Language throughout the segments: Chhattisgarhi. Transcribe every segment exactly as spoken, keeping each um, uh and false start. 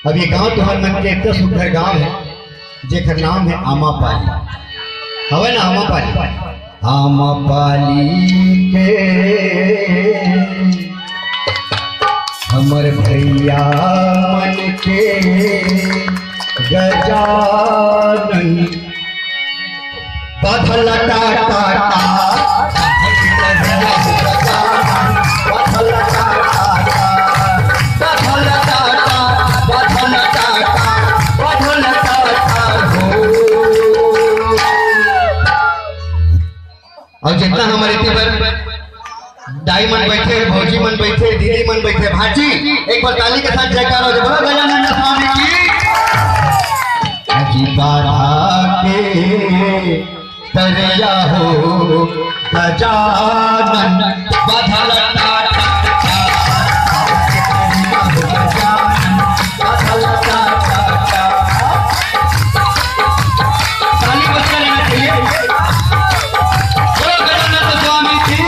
अब ये गांव तुहर मन के इतना सुंदर गांव है, जेकर नाम है आमापाली। हवे ना आमापाली? आमापाली के हमर भैया मन के गजानन। बधल टाटा टा, बधल टाटा टा, बधल टाटा, बधल टाटा, बधल टाटा हो। और जितना हमारे इतने बड़े दाई मन बैठे हैं, भौजी मन बैठे हैं, दीदी मन बैठे हैं, भाजी, एक बार ताली के साथ जयकारा हो जाए, बोलो गजानन स्वामी की। अजी बाधा के दरिया हो गजानन, बधल टाटा, बधल टाटा। ताली बजते रहना चाहिए। बोलो गजानन स्वामी की।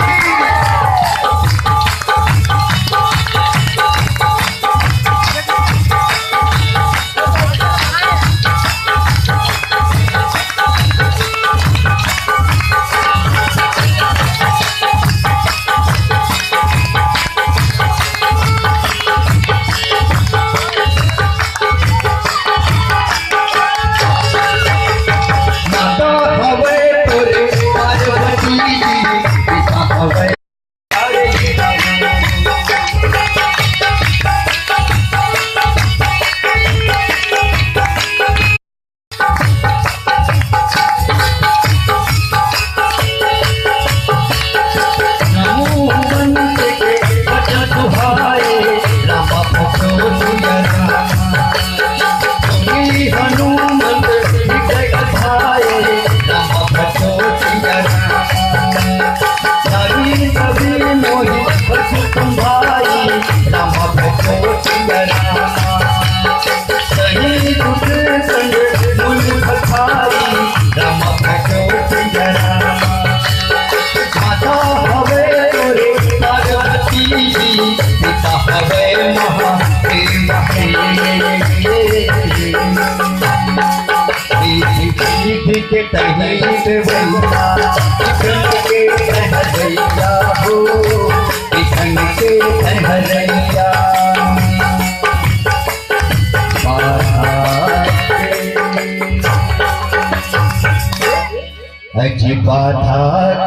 अजी बाधा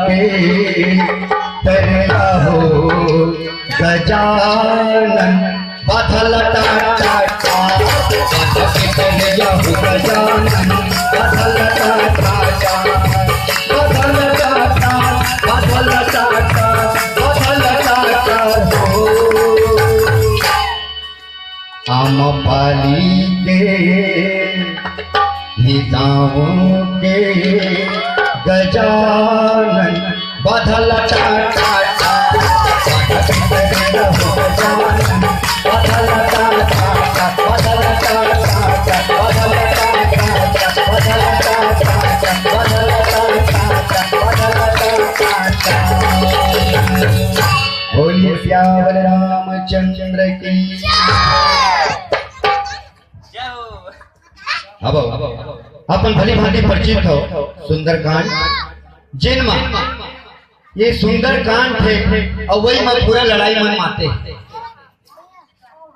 के तरला हो गजानन, बधल टाटा, बाधा के तरला हो गजानन, बधल टाटा, बधल टाटा, बधल टाटा, बधल टाटा हो। आमपाली के ही गाँव के गजानन, बधल टाटा, बधल टाटा। बोलिए सियावर रामचंद्र की। अब अपन भली भांति परिचित हो सुंदरकांड, जेन मा ये सुंदरकांड थे, अउ वही मा पूरा लड़ाई मन आथे।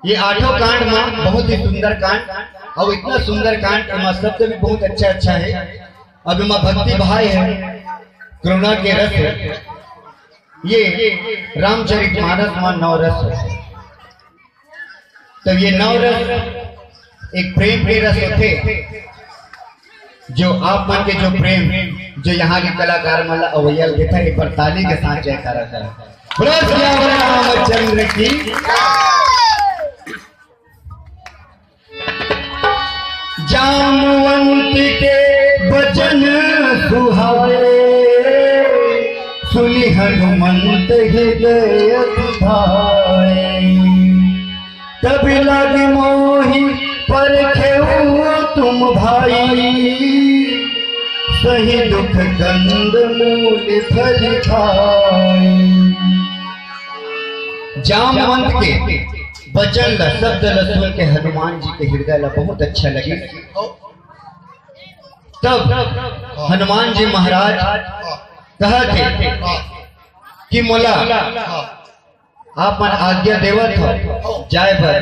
ये आठों कांड मा बहुत ही सुंदर कांड, अउ इतना सुंदर कांड, एमा शब्द भी बहुत अच्छा अच्छा है। अब एमा भक्ति भाव है, करुणा के रस है। ये रामचरित मानस मा नौ रस है। तो ये नौ रस एक प्रेम के रस होथे, जो आप मन के जो प्रेम, जो यहाँ के कलाकार मन ला अवैया देथे, एक बार ताली के साथ जयकारा करा। बोलो सियावर रामचंद्र की। जामवंत के बचन सुहाए, सुनि हनुमंत हृदय अति भाए। तब लग मोहि परखेउ तुम भाई, सही दुख कंद मूल फल खाई। जामवंत के वचन ला, शब्द ला सुन के हनुमान जी के हृदय ला बहुत अच्छा लगे। तब हनुमान जी महाराज कहत हे कि मोला आप मन आज्ञा देवत हो जाए बर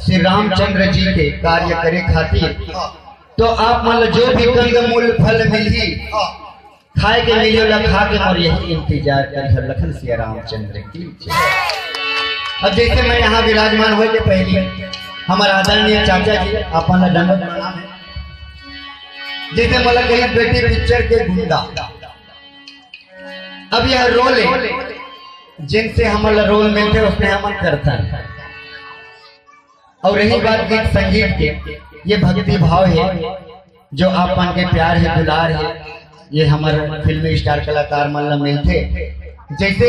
श्री रामचंद्र जी के कार्य करे खातिर, तो आप मन ला जो भी कंद मूल फल मिलही, खाए के मिलही, ओला खा के मोर यही इंतजार करिहा। लखन सिया रामचंद्र की जय। अब जैसे मैं यहाँ विराजमान होए के पहले हमर आदरणीय चाचा जी, आप मन ला दंडवत प्रणाम हे। जैसे मोला कही बेटी पिक्चर के गुंडा, अब यह रोल हे, जिनसे हमन ला रोल मिलथे, उसने हमन करथन। और रही बात गीत संगीत के, ये भक्ति भाव हे, जो आप मन के प्यार हे, दुलार हे, ये हमर फिल्मी स्टार कलाकार मन ला मिलथे। जैसे